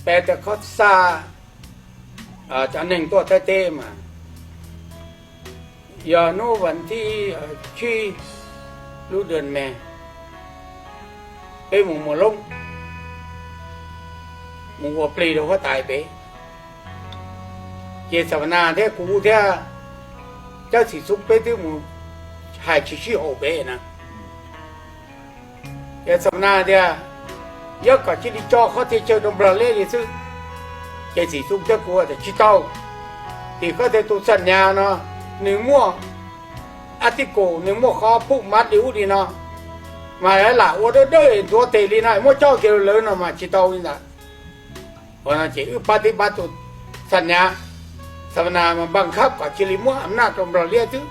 Peb tej qhov xa cov neeg tuaj Thaib teb mas yog hnub vas thib tsib lub dua me, peb mus Muas Loob, mus ua plig rau huab tais pem. Ces Xab Vas Nas thiab kuv thiab Cawb Txim Xub peb twb mus hais tsis sib haum pem na. Ces Xab Vas Nas tias, yog kom cia li tso qhov tiag chaw rau Nplog Liab li xwb. Ces Txim Xub thiab kuv tias tsis tau, tim qhov tias tus Xab Vas Nas no nws muaj ab tib kaum, nws muaj qhov pub mab li ub li no, mas lam ua dawb dawb ntxuav tes li no muab coj kiag lawm no mas tsis tau li ntawd. Ua no ces wb pab tib pab tus Xab Vas Nas, Xab Vas Nas mas npaj khab kom cia li muab am naj rau Nplog Liab xwb.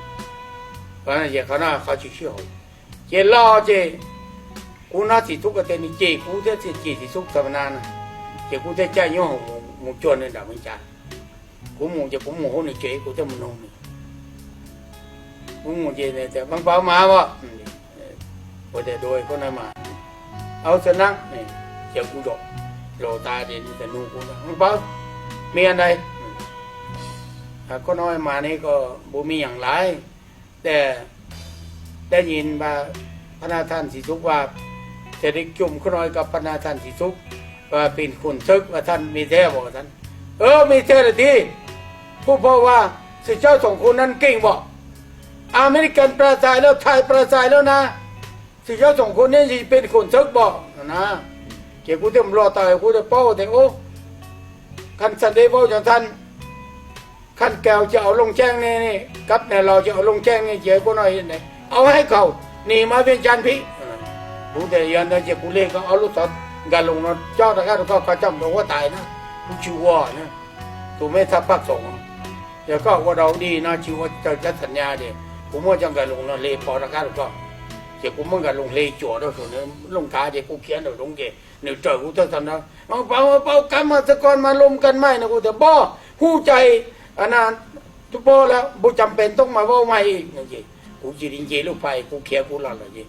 Ua no ces qhov no qhov tsis sib haum. Ces los ces kuv hnov Txim Xub ko tias nws cem kuv thiab, cem Txim Xub Xab Vas Nas na, ces kuv thiaj caij nyoob hoom mus cuag nws nram Moos Cas. Kuv mus ces kuv mus hauv nws tsev, kuv thiaj mus nug nws. Kuv mus ces, Vaj Pov mas as, ua tias dua koj no mas, au xab nab, ces kuv zaum, zaum tas ces nws txawm nug kuv, Vaj Pov, me ndai, koj no mas ne ko, npu me nyam lais, dab nyi Pha Na Than Txim Xub, ces li cum koj no ko Pha Na Than Txim Xub, pin khum txhawb Vaj Than me thiab, Vaj Than, me thiab lawm tiag, phu phau Vaj, xwm cov xoom khu nan keej Vaj, Amelikas plas xais lawm, Thaib plas xais lawm na, xwm cov xoom khu neb pin khum txhawb Vaj na. Ces kuv thiaj nplo taws kuv thiaj paub tias, khab xab ntev vaub cov ntxhab, khab kaus ces au looj ceeb ne, kab ne los ces au looj ceeb ne, ces kuv no au haib khaus ni mas Viaj Cas phib. Kuv tias yog ntawd ces kuv lig koj ob lub xov Nkaj Loos no cob rov qab rau koj, koj coj mus rau huab tais na, kuv tsis ua na. Tus me txhaj paj xoom, yog koj ua rau dig no tsis ua raws cov xam nyas ces kuv muab cov Nkaj Loos no hle pov rov qab rau koj. Ces kuv muab Nkaj Loos hle cuam rau saum nws looj kav ces kuv khiav nraum zoov ces nws raws kuv thawj txog ntawd, Pov, Pov, kab mas txog koj mas lom kab maij no, kuv tias Pov, hu cai, tus Pov lawm, npu cam pes ntoob mas vaub mas, kuv cia li nce lub phais kuv khiav kuv los lawm ces.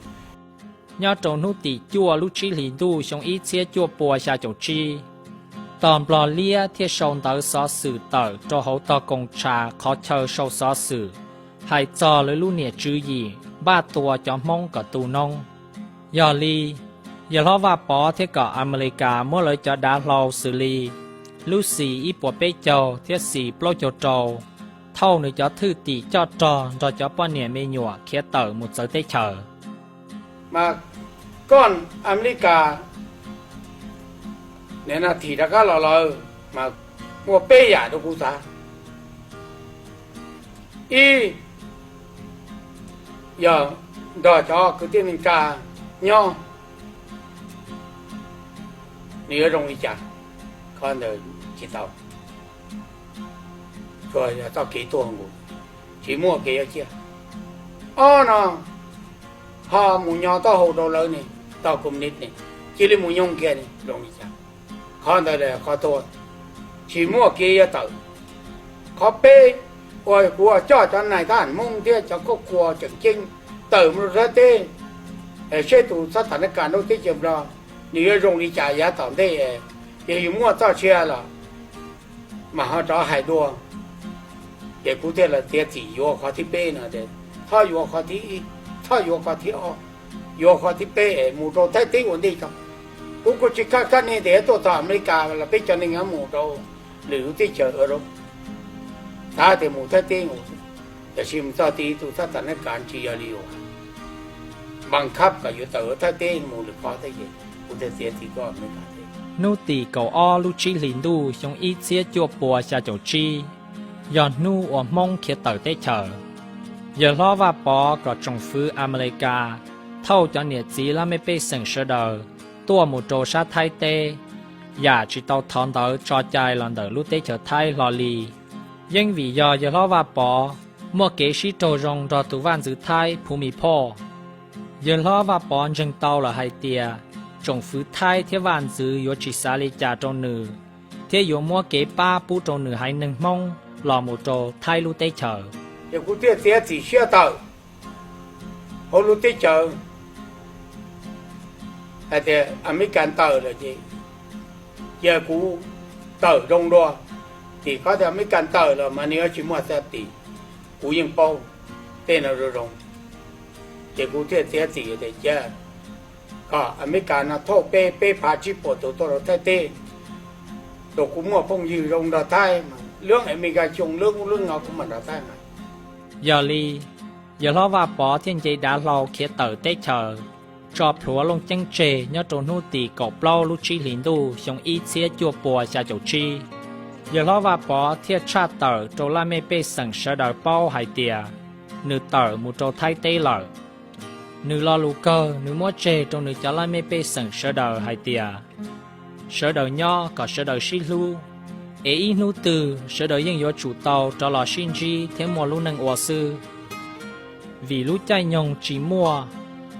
Nyob rau hnub tim cuaj lub tsib hlis ntuj xyoo ib txhiab cuaj pua xya caum tsib, tog Nplog Liab thiaj sau ntawv xov xwm tawm rau hauv tog Koos Tshas qhov chaw sau xov xwm hais txog lawv lub niam tswv yim npaj tua cov Hmoob kom tu noob. Yog li, yawg hlob Vaj Pov thiaj kom Amelikas muab lawv cov dav hlau xws li lub xis ib puas peb caug thiab xis plaub caug rau thauj nws cov thwj tim coj rog nrog cov poj niam me nyuam khiav tawm mus txawv teb chaws. Mas koj Amelikas nim no thim rov qab los lawm mas muaj peb yam rau kuv xav. Ib, yog nrog cov kwv tij Amelikas nyob, nws yuav zoo li cas? Qhov ntawd tsis tau, tsuas yog txoj kev tuag nkaus, tsis muaj kev yuav ciaj. Ob no, ho mus nyo taub hau rau lawv ne, tog Koos Nis ne, cia li mus nyoog kiag ne, zoo li cas? Qhov ntawd qhov tuag, tsis muaj kev yuav tawm. Qhov peb, uas kuv coj cov nais tab ham Hmoob thiab cov khuab kua tseem ceeb tawm mus rau Thaib teb, seb tus xab thas nas kas nraug teb chaws Nplog nws yuav zoo li cas yav tom ntej, yog yus muaj txoj sia los mas ho rov hais dua. Ces kuv thiaj los txiav txim yuav qhov thib peb no, txhob yuav qhov thib ib, txhob yuav qhov thib ob, yuav qhov thib peb es mus rau Thaib teb ua ntej tso. Kuv kuj tsis kaj kaj nej tias tuaj txog Amelikas los peb cov neeg mus rau lwm lub teb chaws Europe, xav tias mus Thaib teb mus, tiam sis mus txog tid tus xab thas nas kas tsis yog li uas npaj khab kom yuav tawm Thaib teb mus lwm qhov teb ces kuv thiaj txiav txim tuaj Amelikas teb. Hnub tim kaum ob lub tsib hlis ntuj xyoo ib txhiab cuaj pua xya caum tsib, yog hnub uas Hmoob khiav tawm teb chaws. Yawg hlob Vaj Pov kom tsoom fwv Amelikas thauj cov niam txiv laj mej pej xeem sawv daws tuaj mus rau sab Thaib teb, yam tsis tau thov ntawv tso cai los ntawm lub teb chaws Thaib hlo li. Yeej vim yog yawg hlob Vaj Pov muaj kev sib raug zoo nrog tus vaj ntxwv Thaib Phu Mi Phoj. Yawg hlob Vaj Pov ntseeg tau lawm hais tias tsoom fwv Thaib thiab vaj ntxwv yuav tsis xav li cas rau nws, thiab yuav muab kev pab pub rau nws haiv neeg Hmoob los mus rau Thaib lub teb chaws. Ces kuv thiaj txiav txim siab tawm hauv lub teb chaws hais tias Amelikas tawm lawm ces cia kuv tawm zoo dua. Tim qhov tias Amelikas tawm los mas nws yuav tsis muaj xab tim, kuv yeej paub tej no zoo zoo. Ces kuv thiaj txiav txim tias cia kom Amelikas no thauj peb peb phav tsib puas tus tuaj rau Thaib teb, rau kuv muaj phooj ywg zoo nrog Thaib, lub Amelikas xyoo lub ub lub no kuv mam nrog Thaib mas. Yog li, yawg hlob Vaj Pov thiaj nce dav hlau khiav tawm teb chaws, tso plhuav Looj Ceeb tseg nyob rau hnub tim kaum plaub lub tsib hlis ntuj xyoo ib txhiab cuaj pua xya caum tsib. Yawg hlob Vaj Pov thiaj tshaj tawm rau laj mej pej xeem sawv daws paub hais tias nws tawm mus rau Thaib teb lawm. Nws lo lus kawg nws muab tseg rau nws cov laj mej pej xeem sawv daws hais tias sawv daws nyob kom sawv daws sib hlub, es ib hnub twg sawv daws yeej yuav tsum tau rov los sib ntsib thiab muaj lub neej ua xwb. Vim lub caij nyoog tsis muaj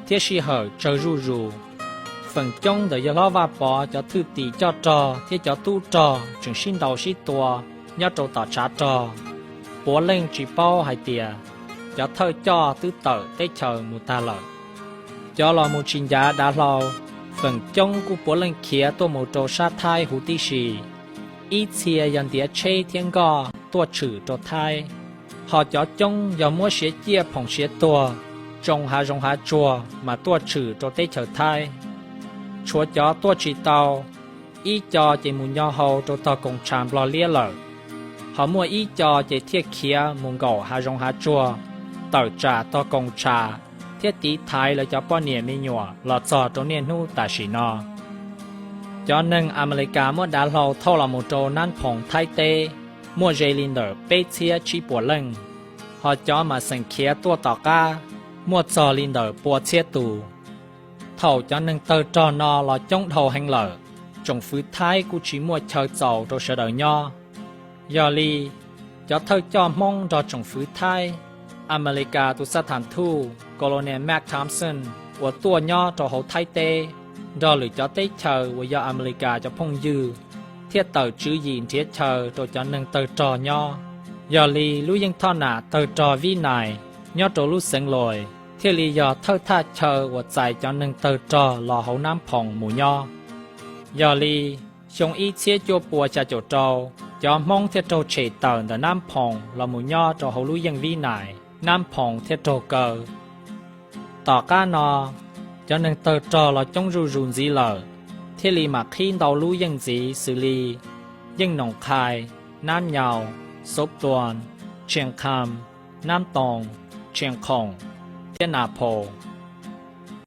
thiab sij hawm tsawg zuj zus, feem coob ntawm yawg hlob Vaj Pov cov thwj tim coj rog thiab cov tub rog tseem sib ntaus sib tua nyob rau tom tshav rog, puav leej tsis paub hais tias cov thawj coj twb tawm teb chaws mus tag lawm. Cov los mus tsis ncav dav hlau, feem coob kuj puav leej khiav tuaj mus rau sab Thaib huv tib si. Ib txhia yog ntiav tsheb thiab nkoj tuaj tshwm rau Thaib, ho cov coob yog muab siav ciaj phoom siav tuag, tsoo hav zoov hav tsuag mas tuaj tshwm rau teb chaws Thaib. Tshuav cov tuaj tsis tau, ib co ces mus nyo hau rau tog koos tshas Nplog liab lawm, ho muaj ib co ces thiaj khiav mus nkaum hav zoov hav tsuag, tawm tsam tog koos tshas thiab tiv thaiv lawv cov poj niam me nyuam los txog rau niaj hnub tam sim no. Cov neeg Amelikas muab dav hlau thauj los mus rau Nab Phoom Thaib teb muaj ze li ntawm peb txhiab tsib puas leej, ho cov mas xeem khiav tuaj tom qab muaj txog li ntawm pua txhiab tus. Thaum cov neeg tawg rog no los coob dhau heev lawm, tsoom fwv Thaib kuj tsis muaj chaw txaus rau sawv daws nyob. Yog li, cov thawj coj Hmoob nrog tsoom fwv Thaib, Amelikas tus xab tham thuj Colonel Mac Thompson uas tuaj nyob rau hauv Thaib teb nrog lwm cov teb chaws uas yog Amelikas cov phooj ywg, thiaj tawm tswv yim nrhiav chaw rau cov neeg tawg rog nyob. Yog li lub yeej thoj nam tawg rog Vib Nais nyob rau lub xeev Loos thiaj li yog thawj thaj chaw uas txais cov neeg tawg rog los hauv Nab Phoom mus nyob. Yog li, xyoo ib txhiab cuaj pua xya caum rau, cov Hmoob thiaj raug tshem tawm ntawm Nab Phoom los mus nyob rau hauv lub yeej Vib Nais, Nab Phoom thiaj raug kaw. Tom qab no, cov neeg tawg rog los coob zuj zus ntxiv lawm, thiaj li mam qhib ntau lub yeej ntxiv xws li yeej Noom Qhais, Nab Nyaus, Xov Tuas, Tsheej Kham, Nab Toos, Tsheej Khoom, thiab Nas Phoos.